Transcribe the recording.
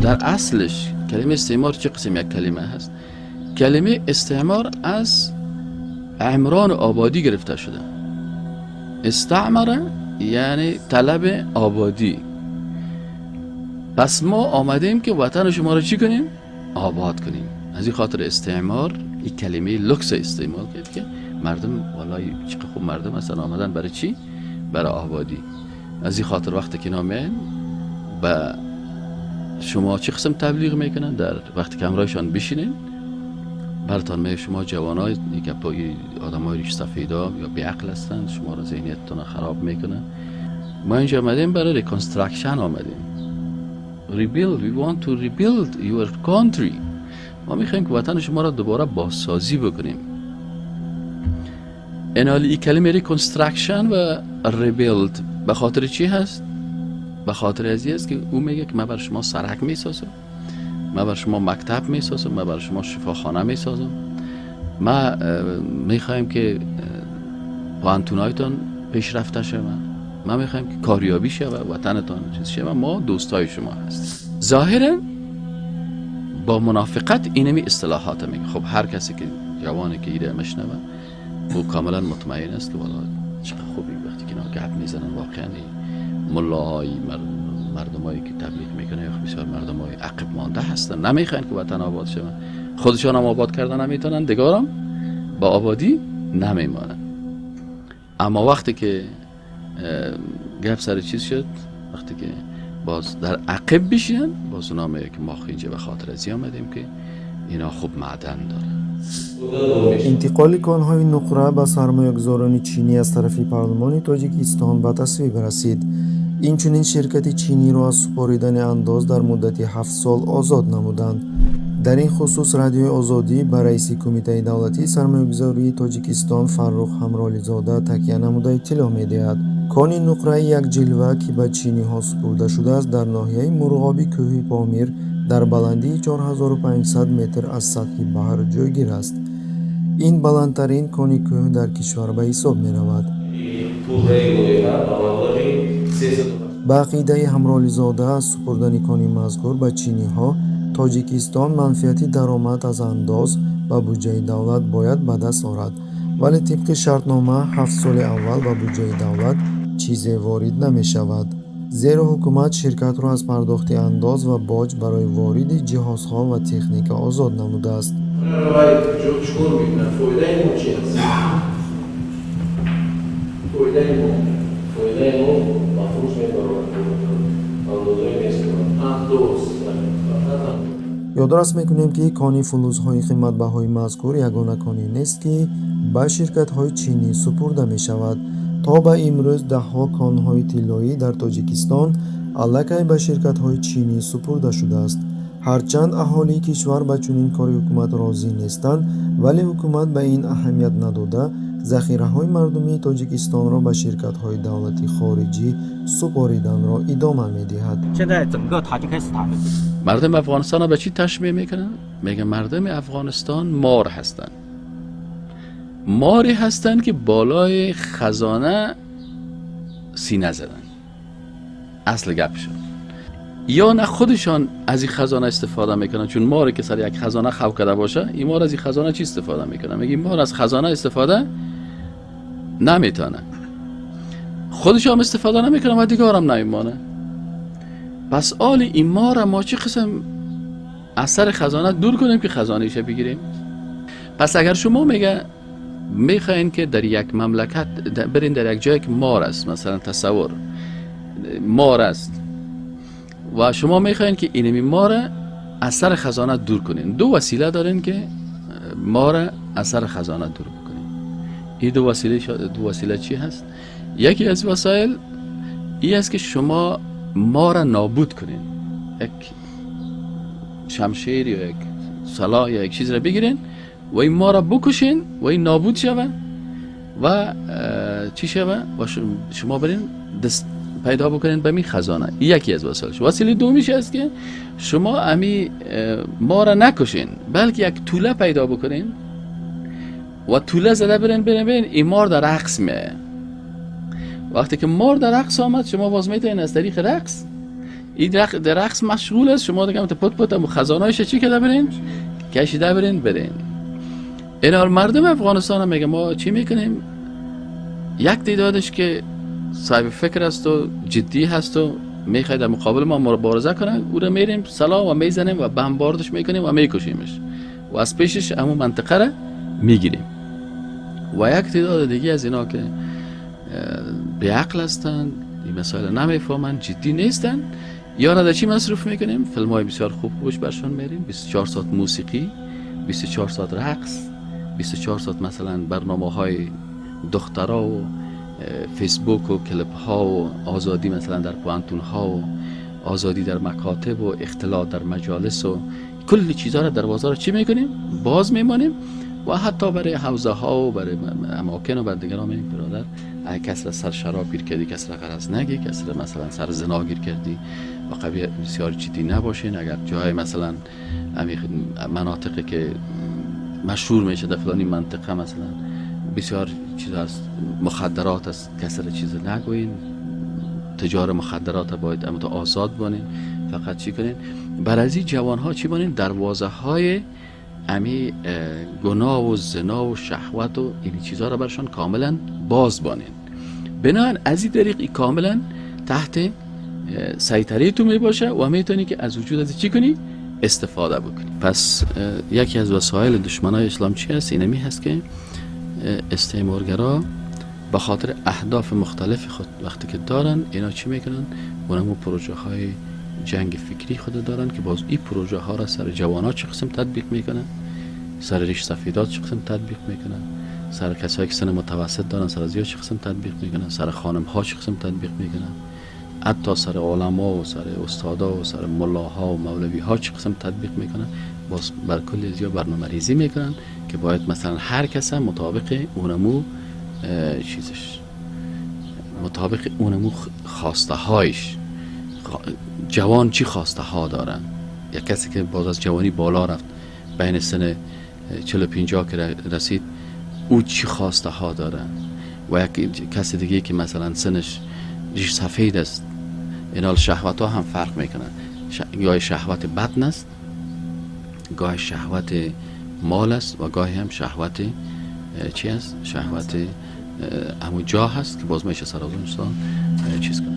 در اصلش کلمه استعمار چه قسم یک کلمه هست؟ کلمه استعمار از عمران آبادی گرفته شده. استعمار یعنی طلب آبادی. پس ما آمدیم که وطن شما رو چی کنیم؟ آباد کنیم. از این خاطر استعمار این کلمه لکس استعمال کرد که مردم والله چه خوب مردم هستن، آمدن برای چی؟ برای آبادی. از این خاطر وقتی که نامین به شما چه قسم تبلیغ میکنن، در وقتی که همراهشان بشینین براتان میگه شما جوانای آدمای ریش سفیدا یا بیعقل هستند، شما را ذهنیتتون خراب میکنن. ما اینجا آمدیم برای reconstruction آمدیم. Rebuild, we want to rebuild your country. ما میخوایم که وطن شما را دوباره بازسازی بکنیم. اینالی این کلمه reconstruction و rebuild به خاطر چی هست؟ به خاطر از است که او میگه که من بر شما سرک میسازم، من بر شما مکتب میسازم، من بر شما شفاخانه میسازم، ما میخوایم که پوهنتونایتان پیشرفته شود، ما میخوایم که کاریابی شود، وطنتان چیز شود، ما دوستای شما هستیم. ظاهرا با منافقت اینمی اصطلاحات میگه. خب هر کسی که جوانی که ایره مشنوه او کاملا مطمئن است که والا چقدر خوبی وقتی که اینا گپ میزنن، واقعا ملاهای مردمایی که تبلیغ میکنه یا بسیار مردمای عقب مانده هستن، نمیخواین که وطن آباد شود، خودشان هم آباد کردن نمیتونن، دیگران با آبادی نمیمانن. اما وقتی که گپ سر چیز شد، وقتی که باز در عقب بشینن، باز اونا میگه که ما اینجا به خاطر از آمدیم که اینا خوب معدن دارن. انتقال کانهای نقره به سرمایه‌گذاران چینی از طرف پارلمان تاجیکستان به تصویب رسید. اینچنین شرکت چینی را از سپاریدن انداز در مدت 7 سال آزاد نمودند. در این خصوص رادیوی آزادی به رئیس کمیته دولتی سرمایه‌گذاری تاجیکستان فرخ همرالیزاده تکیه نموده اطلاع می‌دهد. کان نقره یک جلوه که به چینی ها سپرده شده است در ناحیه مرغاب کوه پامیر در بلندی 4500 متر از سطح بحر جایگیر است. این بلندترین کان کوه در کشور به حساب می رود. به عقیده همرالیزاده از سپردن کان مذکور به چینی ها تاجیکستان منفعت درآمد از انداز و بودجه دولت باید به دست آورد، ولی طبق شرطنامه 7 سال اول به بودجه دولت چیزی وارد نمی شود، زیرا حکومت شرکت را از پرداخت انداز و باج برای وارد جهازها و تکنیک آزاد نموده است. یادرس میکنیم که کانی فلزهای قیمتبهای مذکور یگانه کانی نیست که به شرکت‌های چینی سپرده می‌شود. تا به امروز ده‌ها کانهای طلایی در تاجیکستان الکی به شرکت‌های چینی سپرده شده است. هرچند اهالی کشور به چنین کار حکومت راضی نیستند، ولی حکومت به این اهمیت نداده ذخیره‌های مردمی تاجیکستان را به شرکت‌های دولتی خارجی سپاریدن را ادامه می‌دهد. مردم افغانستان را به چی تشبیه میکنن؟ میگه مردم افغانستان مار هستند، ماری هستند که بالای خزانه سینه زدن. اصل گپشون یا نه خودشان از این خزانه استفاده میکنن، چون ماری که سر یک خزانه خو کرده باشه، این مار از این خزانه چی استفاده میکنه؟ میگه این مار از خزانه استفاده نمیتونه، خودش هم استفاده نمیکنه و دیگرم نمیمانه. پس آل این مار ما چه قسم از سر خزانه دور کنیم که خزانه بگیریم؟ پس اگر شما میگه میخواین که در یک مملکت برین، در یک جایی که مار است، مثلا تصور مار است و شما میخواین که اینمی مار از سر خزانه دور کنین، دو وسیله دارین که مار از سر خزانه دور بکنین. این دو وسیله چی هست؟ یکی از وسایل این است که شما مار نابود کنین، یک شمشیر یا یک سلاح یا یک چیز را بگیرین و این مار را بکشین و این نابود شوه و چی شوه و شما برین دست پیدا بکنین به می خزانه. یکی از وسایلش. وسیله دومیش است که شما امی ما را نکشین، بلکه یک توله پیدا بکنین و توله زده برین برین برین این مار در رقص میه. وقتی که مار در رقص آمد، شما باز میتونین از طریق رقص این درخت مشغول است، شما دیگه پت پت هم خزانه‌اش چی کده برین؟ کشیده برین برین. اینا مردم افغانستان هم میگه ما چی میکنیم؟ یک تعدادش که صاحب فکر است و جدی هست و میخواد در مقابل ما مبارزه کنه، او رو میریم سلام و میزنیم و بمباردش میکنیم و میکشیمش و از پیشش همون منطقه رو میگیریم. و یک تعداد دیگه از اینا که بیعقل هستند، این مسائل نمیفهمند، جدی نیستن، یا را در چی مصروف میکنیم؟ فیلم های بسیار خوب خوش برشان میریم، 24 ساعت موسیقی، 24 ساعت رقص، 24 ساعت مثلا برنامه های دخترا و فیسبوک و کلپ ها و آزادی مثلا در پوانتون ها و آزادی در مکاتب و اختلاط در مجالس و کل چیزها را در بازار چی میکنیم؟ باز میمانیم. و حتی برای حوزه ها و برای اماکن و بر دیگران میگیم برادر اگه کس را سر شراب گیر کردی، کس را غرض نگی، کس را مثلا سر زنا گیر کردی، و قوی بسیار جدی نباشین. اگر جای مثلا مناطقی که مشهور میشه در فلانی منطقه مثلا بسیار چیز هست، مخدرات است، کس را چیز نگوین، تجار مخدرات باید اما آزاد بانین، فقط چی کنین؟ بر از این جوان ها چی بانین؟ دروازه های امی گناه و زنا و شهوت و این چیزها را برشان کاملا باز بانین. بنابراین از این طریق کاملا تحت سیطره تو می باشه و میتونی که از وجود از چی کنی؟ استفاده بکنی. پس یکی از وسایل دشمنای اسلام چی هست؟ اینمی هست که استعمارگرا به خاطر اهداف مختلف خود وقتی که دارن، اینا چی میکنن؟ اونمو پروژه های جنگ فکری خود دارن که باز این پروژه ها را سر جوان ها چه قسم تطبیق میکنن، سر ریش سفیدات چه قسم تطبیق میکنن، سر کسایی که سن متوسط دارن سر از چه قسم تطبیق میکنن، سر خانم ها چه قسم تطبیق میکنن، حتی سر علما و سر استادا و سر ملاها و مولوی ها چه قسم تطبیق میکنن. باز بر کل ازیا برنامه ریزی میکنن که باید مثلا هر کس مطابق اونمو چیزش، مطابق اونمو خواسته هایش، جوان چی خواسته ها دارن. یک کسی که باز از جوانی بالا رفت بین سن 40-50 که رسید، او چی خواسته ها داره، و یک کسی دیگه که مثلا سنش ریش سفید است، اینا شهوت ها هم فرق میکنن. گاهی شهوت بدن است، گاهی شهوت مال است، و گاهی هم شهوت چی است؟ شهوت همون جا هست که باز میشه سر از اون چیز کنه.